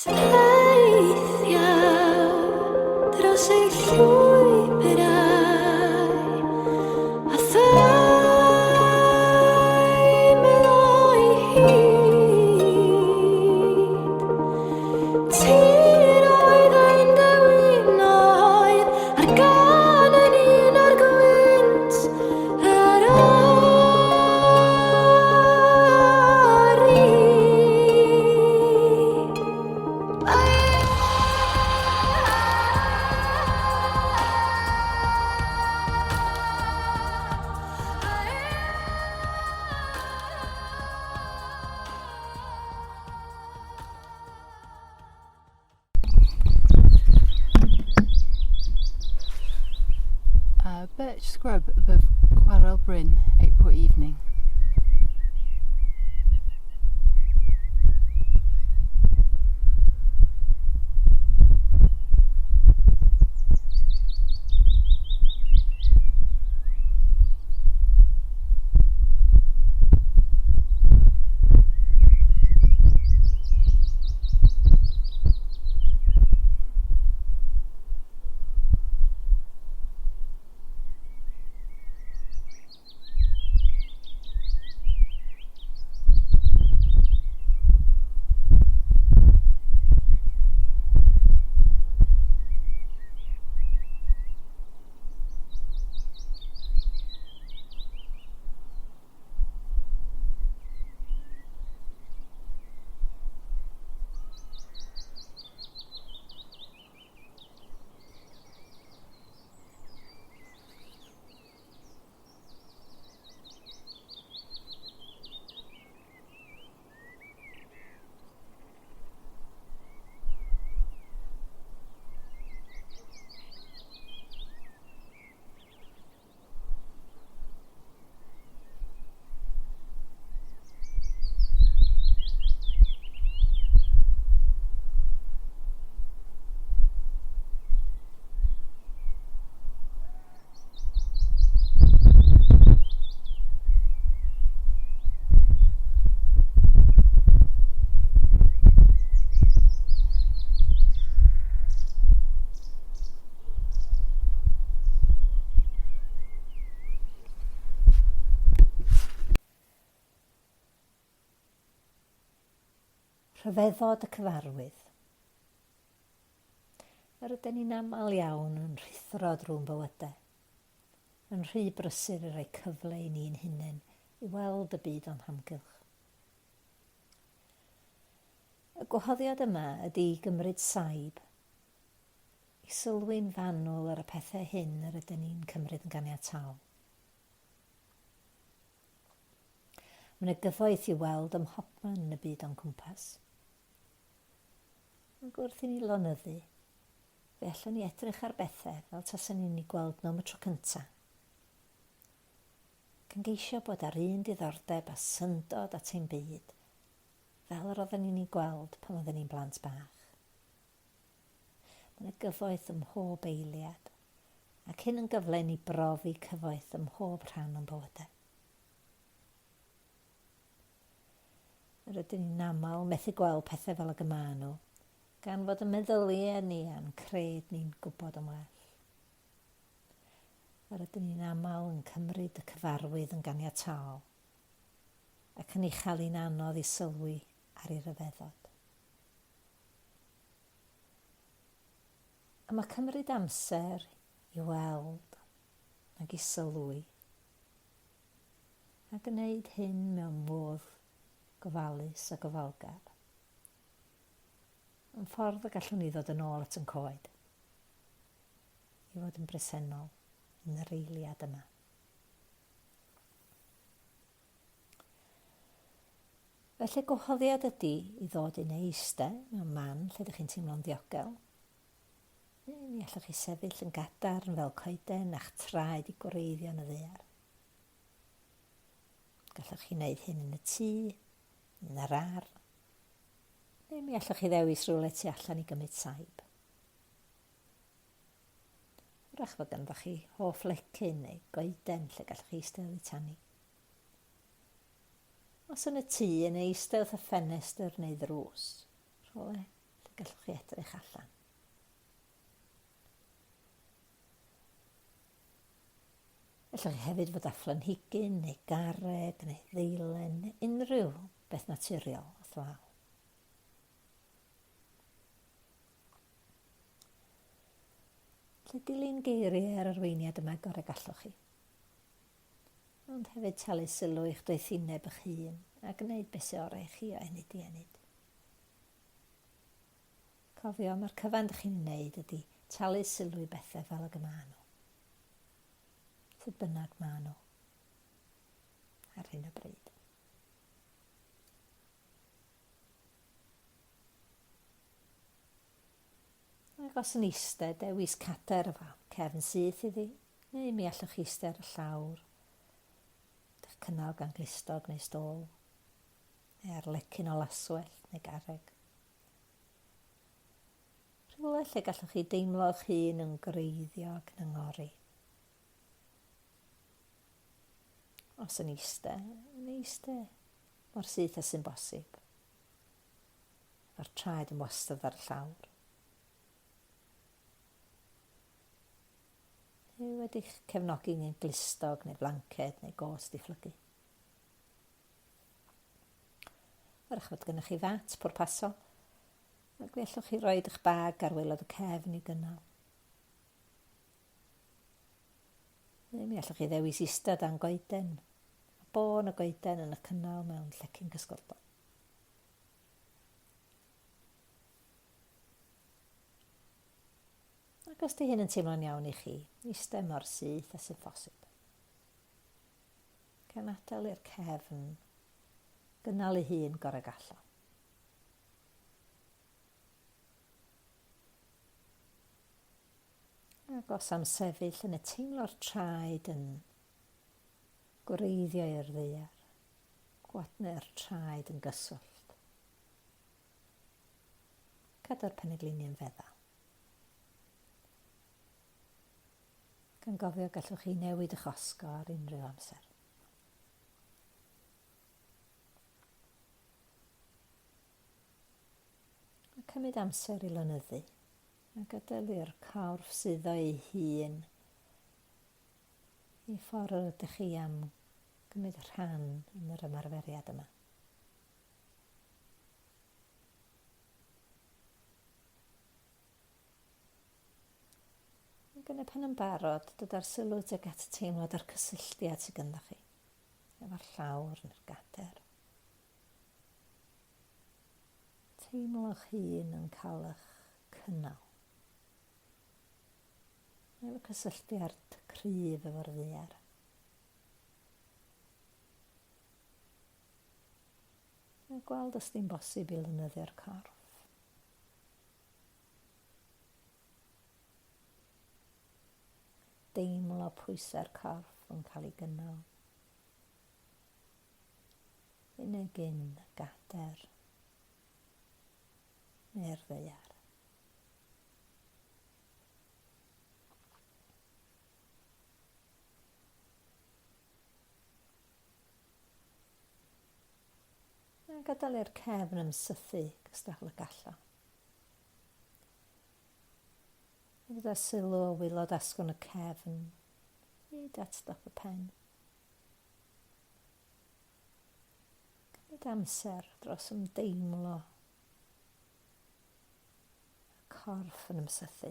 Teithiau dros ei llwybrau a theimlo'i hyd. Tiroedd ein dewinoedd a'r gân yn un o'r gwynt yr Birch Scrub above Chwarel Bryn, April evening. Rhyfeddod y cyfarwydd. Yr ydyn ni'n aml iawn yn rhuthro drwy'n bywydau, yn rhy brysur i roi cyfle i ni'n hunain i weld y byd o'n hamgylch. Y gwahoddiad yma ydy i gymryd saib, i sylwi'n fanwl ar y pethau hyn yr ydyn ni'n cymryd yn ganiataol. Mae yna gyfoeth i'w weld ym mhobman yn y byd o'n cwmpas. Ac wrth i ni lonyddu, fe allwn ni edrych ar bethau fel tasen ni'n eu gweld nhw am y tro cyntaf. Ac yn geisio bod â'r un diddordeb a syndod at ein byd fel yr oedden ni'n ei gweld pan oedden ni'n blant bach. Mae yna gyfoeth ym mhob eiliad, ac hyn yn gyfle i ni brofi cyfoeth ym mhob rhan o'n bywydau. Yr ydyn ni'n aml methu gweld pethau fel ag y maen nhw, gan fod y meddyliau ni a'n cred ni'n gwybod yn well. Yr ydyn ni'n aml yn cymryd y cyfarwydd yn ganiataol, ac yn ei chael hi'n anodd i sylwi ar ei ryfeddod. A mae cymryd amser i weld ac i sylwi a gwneud hyn mewn modd gofalus a gofalgar yn ffordd y gallwn ni ddod yn ôl at yn coed, i fod yn bresennol yn yr eiliad yma. Felly gwahoddiad ydy i ddod i neu eiste mewn man lle ydych chi'n teimlo'n ddiogel. Neu mi allwch chi sefyll yn gadarn fel coeden a'ch traed i gwreiddio yn y ddaear. Gallwch chi wneud hyn yn y tŷ, yn yr ardd, neu mi allwch chi ddewis rhywle tu allan i gymryd saib. Wrach fod ganddo chi hoff lecyn neu goeden lle gallwch chi eistedd oddi tani. Os yn y tŷ, yn eistedd wrth y ffenestr neu ddrws, rhywle lle gallwch chi edrych allan. Allwch chi hefyd fod â phlanhigyn neu garreg neu ddeilen neu unrhyw beth naturiol wrth law. Felly dilyn geiriau yr arweiniad yma gorau gallwch chi. Ond hefyd talu sylw i'ch doethineb eich hun a gwneud beth sy'n orau i chi o ennyd i ennyd. Cofio, mae'r cyfan dych chi'n ei wneud ydy talu sylw i bethau fel ag y maen nhw. Sut bynnag maen nhw ar hyn o bryd. Ac os yn eistedd, dewis cadair efo cefn syth iddi, neu mi allwch chi eistedd ar y llawr, dych cynnal gan glustog neu stôl, neu ar lecyn o laswellt neu garreg. Rhywle lle gallwch chi deimlo eich hun yn gwreiddio ac yn yngori. Os yn eiste, yn eiste mor syth â sy'n bosib. Efo'r traed yn wastad ar y llawr. Neu wedi'ch cefnogi yn glustog neu flanced neu gôt di-phlygu. Wrach fod gennych chi fat pwrpasol, ac fe allwch chi roi eich bag ar waelod y cefn i'w gynnal. Neu mi allwch chi ddewis ista dan goeden, a bôn y goeden yn y cynnal mewn llecyn cysgodol. Ac os di hyn yn teimlo'n iawn i chi, ista mor syth a sy'n phosib. Gan adael i'r cefn gynnal ei hun gorau gallo. Ac os am sefyll yn y teimlo'r traed yn gwreiddio i'r ddaear, gwadnau'r traed yn gyswllt. Cadw'r penegliniau'n feddal. Gan gofio gallwch chi newid eich osgo ar unrhyw amser. A cymryd amser i lynyddu a gadael i'r corff suddo ei hun i ffordd yr ydych chi am gymryd rhan yn yr ymarferiad yma. Ac yna pan yn barod, dod â'r sylw tuag at y teimlad a'r cysylltiad sydd ganddo chi, efo'r llawr neu'r gader. Teimlo'ch hun yn cael eich cynnal. Efo cysylltiad cryf efo'r ddaear. A gweld os di'n bosib i lynyddio'r corff. Deimlo pwysau'r corff yn cael ei gynnal. Unig un gader neu'r ddaear. A gadael i'r cefn ymsythu gystal y gallo. Gyda sylw o waelod asgwrn y cefn hyd at dop y pen. Cymryd amser dros ymdeimlo y corff yn ymsythu.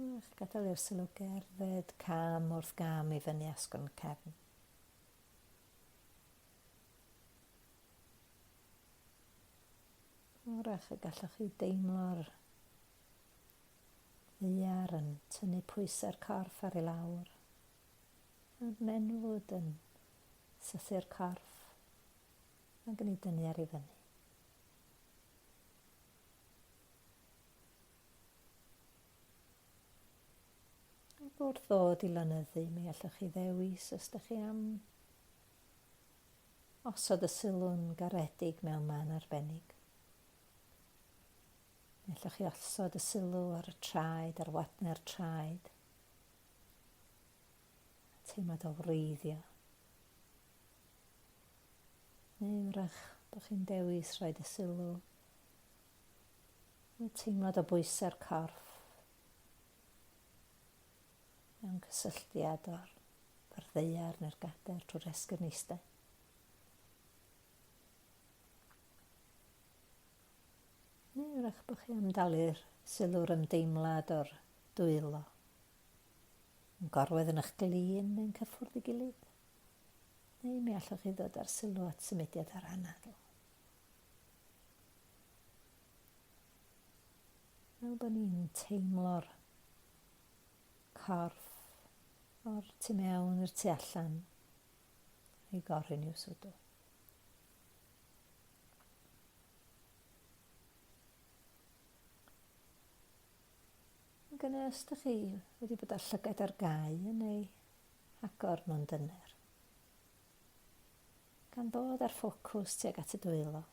Ach, gadael i'r sylw gerdded cam wrth gam i fyny asgwrn y cefn. Wrach y gallwch chi deimlo'r ddaear yn tynnu pwysau'r corff ar ei lawr, a'r nenfwd yn sythu'r corff ac yn ei dynnu ar ei fyny. Ac wrth ddod i lynyddu, mi allwch chi ddewis os ydych chi am Osod y sylw'n garedig mewn man arbennig. Mi allwch chi osod y sylw ar y traed, ar wadnau'r traed. A teimlad o wreiddio. Neu wrach bod chi'n dewis rhoi y sylw y teimlad o bwysau'r corff mewn cysylltiad o'r ddaear neu'r gadair trwy'r esgyrn eistedd. Neu wrach bod chi am dalu'r sylw'r ymdeimlad o'r dwylo yn gorwedd yn eich glin neu'n cyffwrdd ei gilydd. Neu mi allwch chi ddod â'r sylw at symudiad ar anadl. Fel bod ni'n teimlo'r corff o'r tu mewn i'r tu allan i gorun i'w swdw. Ac yna os ydych chi wedi bod â llygaid ar gau yn ei agor nhw'n dyner, gan ddod â'r ffocws tuag at y dwylo,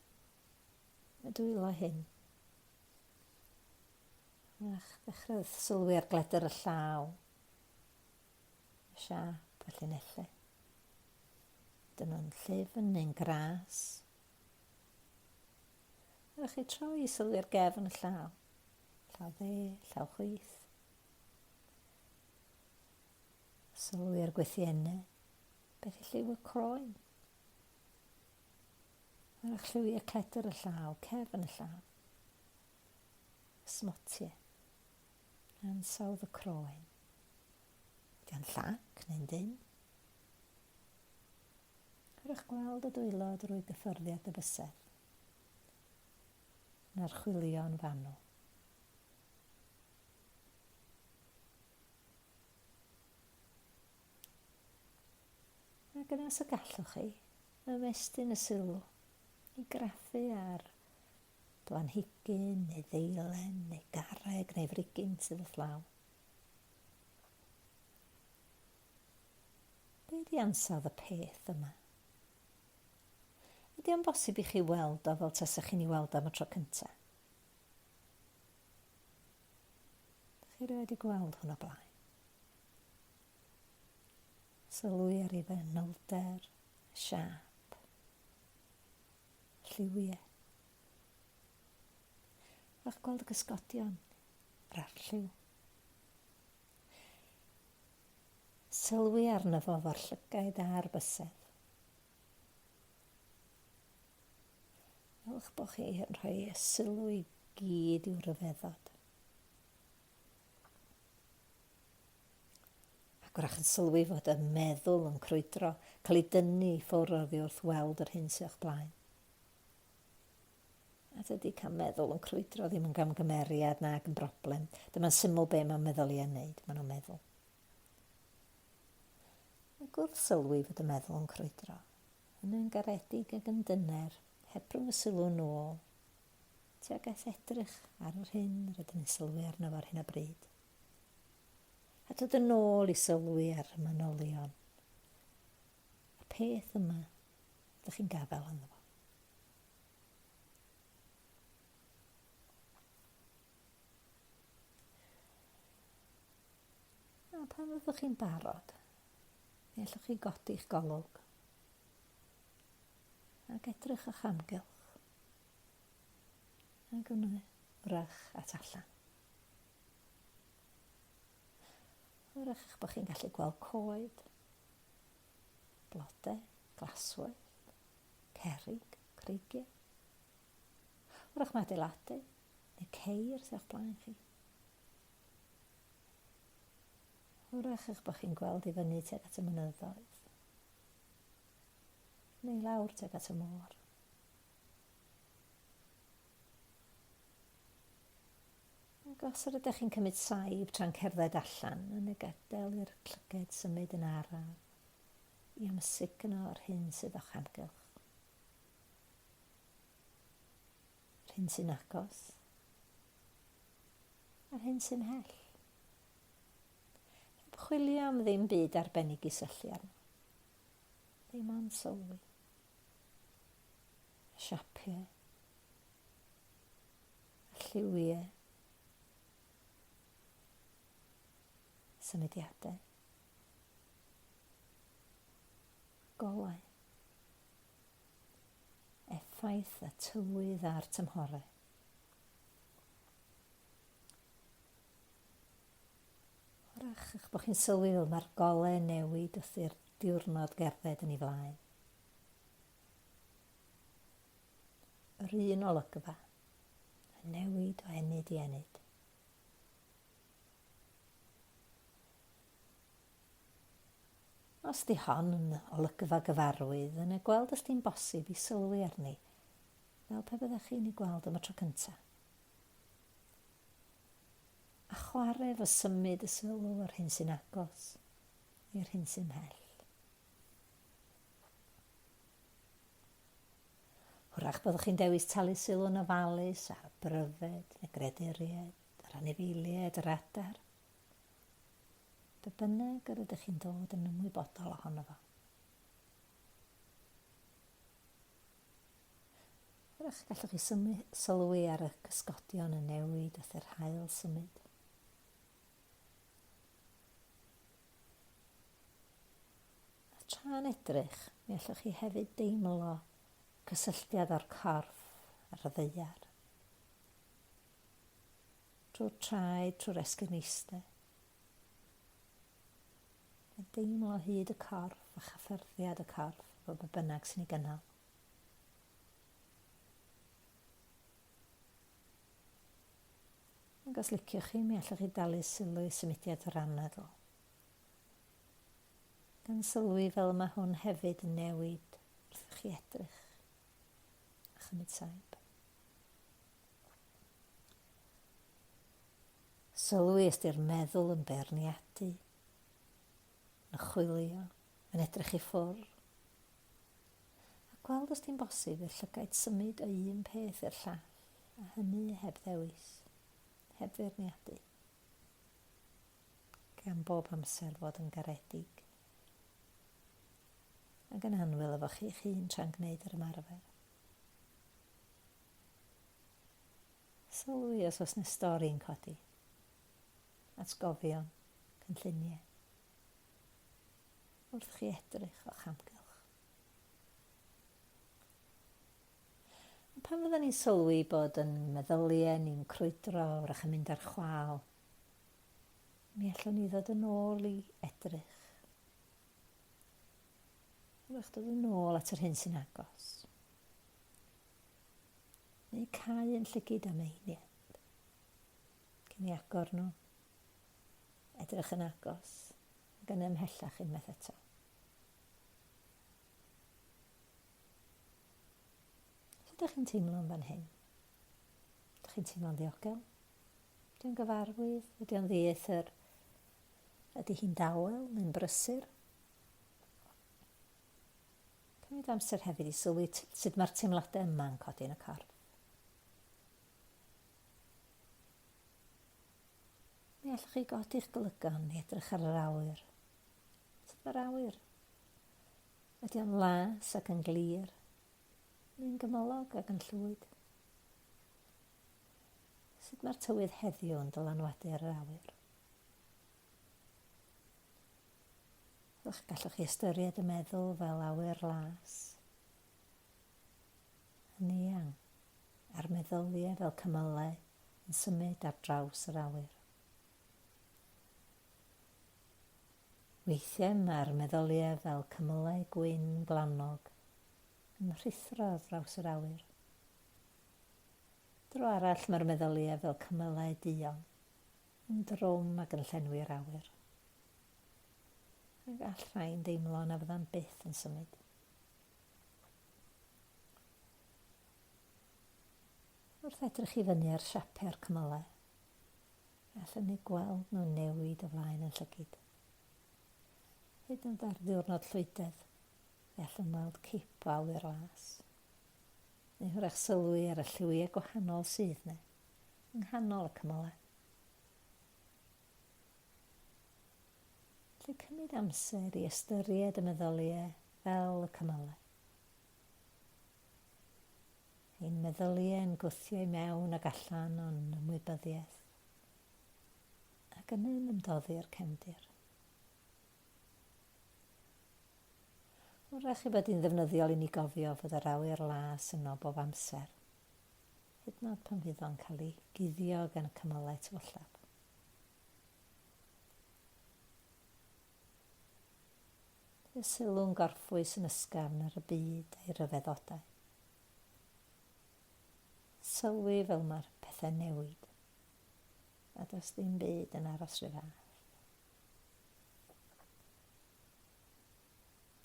y dwylo hyn. Ach, ddechrau wrth sylwi ar gledr y llaw, y siâp, y llinellau. Dyn nhw'n llyfn neu'n gras. Ydych chi troi i sylwi ar gefn y llaw. Llaw dde, llaw chwith. Sylwi ar gwythiennau. Beth yw lliw y croen? Mae'ch lliwiau cledr y llaw, cefn y llaw. Y smotiau. Ansawdd y croen. Ydy o'n llac neu'n dynn? Hwyrach gweld y dwylo drwy gyffyrddiad y bysedd. Yn archwilio'n fanwl. Ac yna os y gallwch chi, ymestyn y sylw i graffu ar blanhigyn neu ddeilen neu garreg neu frigyn sydd wrth law. Be ydi ansawdd y peth yma? Ydy o'n bosib i chi weld o fel tasech chi'n ei weld am y tro cynta? Dych chi rioed 'di gweld hwn o blaen? Sylwi ar ei fanylder, y siâp, y lliwiau. Rhowch gweld y cysgodion, yr arlliw. Sylwi arno fo efo'r llygaid a'r bysedd. Fel eich bod chi yn rhoi y sylw i gyd i'w ryfeddod. Ac wrach yn sylwi fod y meddwl yn crwydro, cael ei dynnu i ffwrdd oddi wrth weld yr hyn sy'n o'ch blaen. A dydy cael meddwl yn crwydro ddim yn gamgymeriad nag yn broblem. Dyma'n syml be mae meddyliau'n neud, maen nhw'n meddwl. Ac wrth sylwi fod y meddwl yn crwydro, yn yn garedig ac yn dyner, hebrwng y sylw yn ôl, tuag at edrych ar yr hyn rydyn ni'n sylwi arno fo ar hyn o bryd. A dod yn ôl i sylwi ar y manylion. Y peth yma ydych chi'n gafael ynddo fo. A pan fyddwch chi'n barod, mi allwch chi godi'ch golwg ac edrych o'ch amgylch ac yn wrach at allan. Wrach eich bod chi'n gallu gweld coed, blodau, glaswellt, cerrig, creigiau. Wrach mae adeiladu neu ceir sy'n o'ch blaen chi. Wrach eich bod chi'n gweld i fyny tuag at y mynyddoedd. Neu lawr tuag at y môr. Ac os yr ydych chi'n cymryd saib tra'n cerdded allan, yn y gadael i'r llyged symud yn araf i amsugno yr hyn sydd o'ch amgylch. Yr hyn sy'n agos a'r hyn sy'n mhell. Heb chwilio am ddim byd arbennig i syllu arno. Ddim ond sylwi. Y siapiau. Y lliwiau. Y symudiadau. Golau. effaith y tywydd a'r tymhorau. Hwrach eich bod chi'n sylwi fel mae'r golau yn newid wrth i'r diwrnod gerdded yn ei flaen. Yr un olygfa, yn newid o ennyd i ennyd. Os di hon yn olygfa gyfarwydd, yna gweld os di'n bosib i sylwi arni, fel pe byddech chi'n ei gweld am y tro cyntaf. A chwarae efo symud y sylw o'r hyn sy'n agos i'r hyn sy'n mhell. Hwrach byddwch chi'n dewis talu sylw'n ofalus ar bryfed neu greaduriaid, yr anifeiliaid, yr adar. Be bynnag yr ydych chi'n dod yn ymwybodol ohono fo. Hwrach gallwch chi sylwi ar y cysgodion yn newid wrth i'r haul symud. A tra'n edrych, mi allwch chi hefyd deimlo cysylltiad â'r corff ar y ddaear. Trwy'r traed, trwy'r esgyrn eistedd. Mae'n deimlo hyd y corff a chyffyrddiad y corff efo be bynnag sy'n ei gynnal. Ac os liciwch chi, mi allwch chi dalu sylw i symudiad yr anadl. Gan sylwi fel mae hwn hefyd yn newid wrth i chi edrych a chymryd saib. Sylwi os di'r meddwl yn beirniadu, yn chwilio, yn edrych i ffwrdd. A gweld os di'n bosib i'r llygaid symud o un peth i'r llall, a hynny heb ddewis, heb feirniadu. Gan bob amser fod yn garedig ac yn annwyl efo chi'ch hun tra'n gwneud yr ymarfer. Sylwi os oes 'na stori'n codi, atgofion, cynlluniau, wrth chi edrych o'ch amgylch. Pan fydden ni'n sylwi bod yn meddyliau ni'n crwydro, wrach yn mynd ar chwâl, Mi allwn ni ddod yn ôl i edrych. Wrach dod yn ôl at yr hyn sy'n agos. Neu cau yn llygyd am eiliad. Cyn i agor nhw. Edrych yn agos ac yn ymhellach unwaith eto. Sut ydych chi'n teimlo yn fan hyn? Ydych chi'n teimlo'n ddiogel? Ydy o'n gyfarwydd? Ydy o'n ddieithr? Ydy hi'n dawel neu'n brysur? Cymryd amser hefyd i sylwi sut mae'r teimladau yma'n codi yn y corff. Mi allwch chi godi'ch golygon i edrych ar yr awyr. Sut mae'r awyr? Ydy o'n las ac yn glir? Neu'n gymylog ac yn llwyd? Sut mae'r tywydd heddiw yn dylanwadu ar yr awyr? Wrach gallwch chi ystyried y meddwl fel awyr las, yn eang, a'r meddyliau fel cymylau yn symud ar draws yr awyr. Weithiau mae'r meddyliau fel cymylau gwyn gwlanog yn rhuthro ar draws yr awyr. Dro arall mae'r meddyliau fel cymylau duon, yn drwm ac yn llenwi'r awyr. A gall rhain deimlo na fyddan byth yn symud. Wrth edrych i fyny ar siapau'r cymylau, fe allwn ni gweld nhw'n newid o flaen yn llygid. Hyd yn oed ar ddiwrnod llwydedd, fe allwn weld cip o awyr las. Neu hwrach sylwi ar y lliwiau gwahanol sydd 'ne, yng nghanol y cymylau. Felly cymryd amser i ystyried y meddyliau fel y cymylau. Ein meddyliau yn gwthio i mewn ac allan o'n ymwybyddiaeth, ac yna'n ymdoddi'r cefndir. Wrach ei bod hi'n ddefnyddiol i ni gofio fod yr awyr las yno bob amser, hyd yn oed pan fydd o'n cael ei guddio gan y cymylau tywyllaf. Y sylw'n gorffwys yn ysgafn ar y byd a'i ryfeddodau. Sylwi fel mae'r pethau'n newid, a does ddim byd yn aros rhy fath.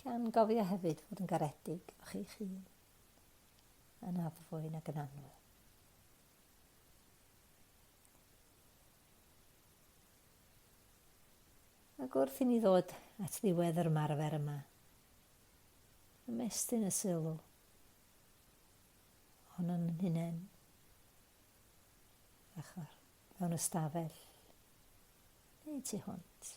Gan gofio hefyd fod yn garedig efo chi'ch hun, yn addfwyn ac yn annwyl. Ac wrth i ni ddod at ddiwedd yr ymarfer yma, ymestyn y sylw ohonon yn hunain, ochr mewn ystafell neu tu hwnt.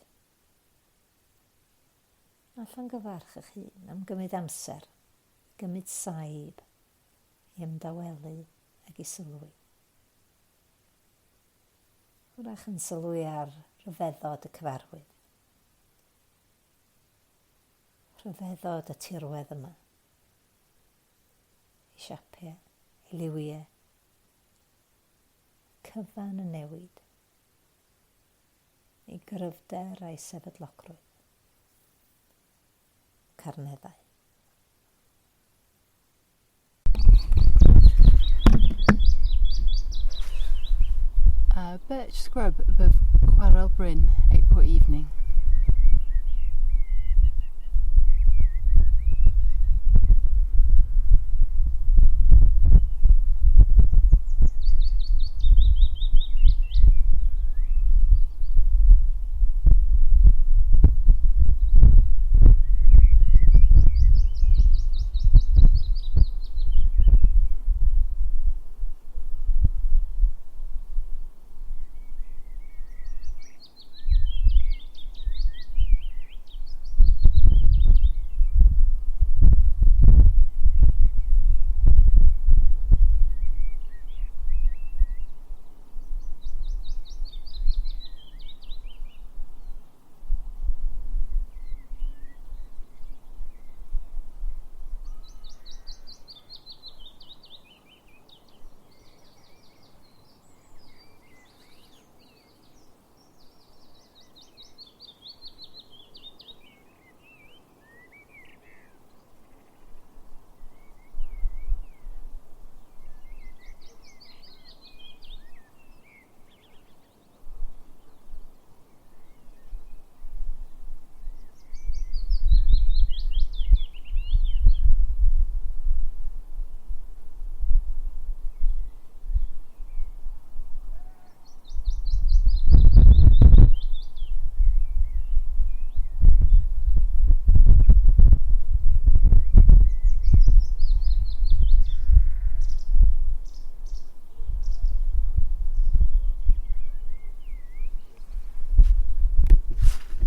A llongyfarch eich hun am gymryd amser i gymryd saib, i ymdawelu ac i sylwi. Hwrach yn sylwi ar ryfeddod y cyfarwydd. Rhyfeddod y tirwedd yma. Ei siapiau, ei liwiau. Cyfan yn newid. Ei gryfder a'i sefydlogrwydd. Carneddau. Birch Scrub above Chwarel Bryn, April evening.